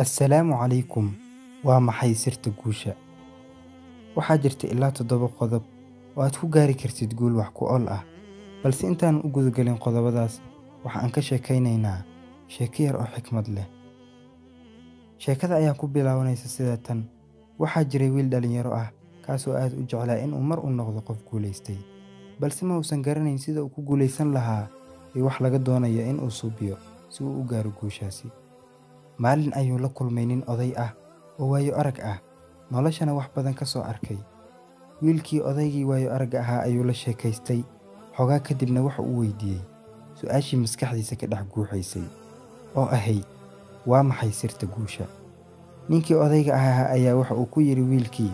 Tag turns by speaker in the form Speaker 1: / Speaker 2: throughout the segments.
Speaker 1: Assalaamu calaykum. Waa maxay sirta guusha? Waxaa jirta ilaa 7 qodob oo aad ku gaari kartid guul wax ku ool ah. Balse intaanan u gudagelin qodobadaas, waxa aan ka sheekaynaynaa sheeko yar oo xikmad leh. Sheekada ayaa ku bilaabanaysa sida tan. Waxaa jiray wiil dhalinyaro ah kaas oo aad u jeclaa in uu mar u noqdo qof guulaystay, balse ma uusan garanayn sida uu ku guulaysan lahaa iyo wax laga doonayo in uu suubiyo si uu u gaaro guushaasi. Maalin ayuu la kulmay nin oday ah oo waayo arag ah, noloshana wax badan ka soo arkay. Wiilkii odaygii waayo aragga ahaa ayuu la sheekaystay, xoogaa kadibna waxa uu weydiiyey su'aashii maskaxdiisa ka dhex guuxaysay oo ahayd, waa maxay sirta guusha? Ninkii odayga ahaa ayaa waxa uu ku yidhi wiilkii,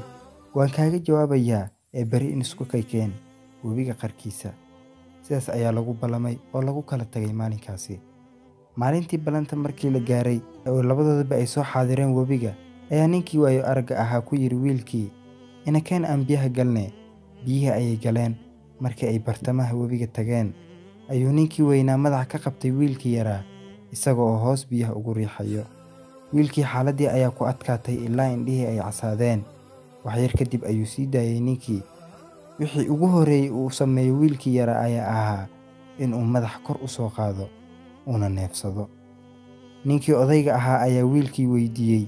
Speaker 1: waan kaaga jawaabayaa ee beri in isku kaykeen webiga qarkiisa. Sidaas ayaa lagu ballamay oo lagu kala tagay maalinkaasi. Maalintii ballanta markii la gaaray oo labadoodaba ay soo xaadireen webiga, ayaa ninkii waayo aragga ahaa ku yidhi wiilkii, inakeen aan biyaha galne. Biyihii ayay galeen. Markii ay bartamaha webiga tageen, ayuu ninkii weynaa madaxa ka qabtay wiilkii yaraa, isaga oo hoos biyaha ugu riixayo. Wiilkii xaaladdii ayaa ku adkaatay ilaa indhihii ay casaadeen. Wax yar kadib ayuu sii daayay ninkii. Wixii ugu horreeyay uu sameeyo wiilkii yaraa ayaa ahaa in uu madax kor u soo qaado uuna neefsado. Ninkii odayga ahaa ayaa wiilkii weydiiyey,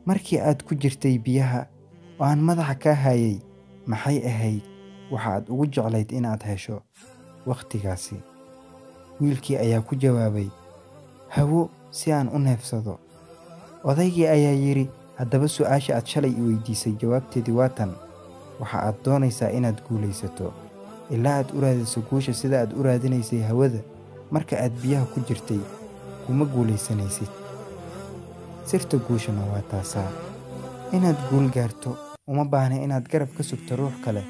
Speaker 1: markii aad ku jirtay biyaha oo aan madaxa kaa hayay, maxay ahayd waxa aad ugu jeclayd inaad hesho wakhtigaasi? Wiilkii ayaa ku jawaabay, hawo si aan u neefsado. Odaygii ayaa yidhi, haddaba su'aasha aad shalay i weydiisay jawaabteedii waa tan. Waxa aad doonaysaa inaad guulaysato ilaa aad u raadiso guusha sida aad u raadinaysay hawada marka aad biyaha ku jirtay, kuma guulaysanaysid. Sirta guushana waa taasaa. Inaad guul gaarto uma baahna inaad garab ka sugto ruux kale,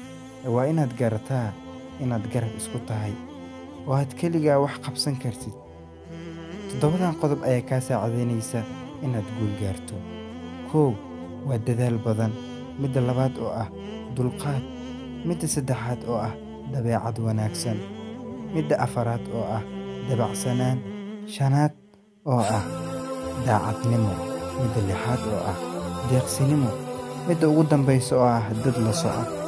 Speaker 1: ee waa inaad garataa inaad garab isku tahay oo aad keligaa wax qabsan kartid. 7 qodob ayaa kaa saacidaynaysa inaad guul gaarto. 1 waa dadaal badan, midda 2 oo ah dulqaad, midda 3 oo ah dabeecad wanaagsan, midda 4 oo ah dabacsanaan, 5 oo ah daacadnimo, midda 6 oo ah deeqsinimo, midda ugu dambaysa oo ah dad la socod.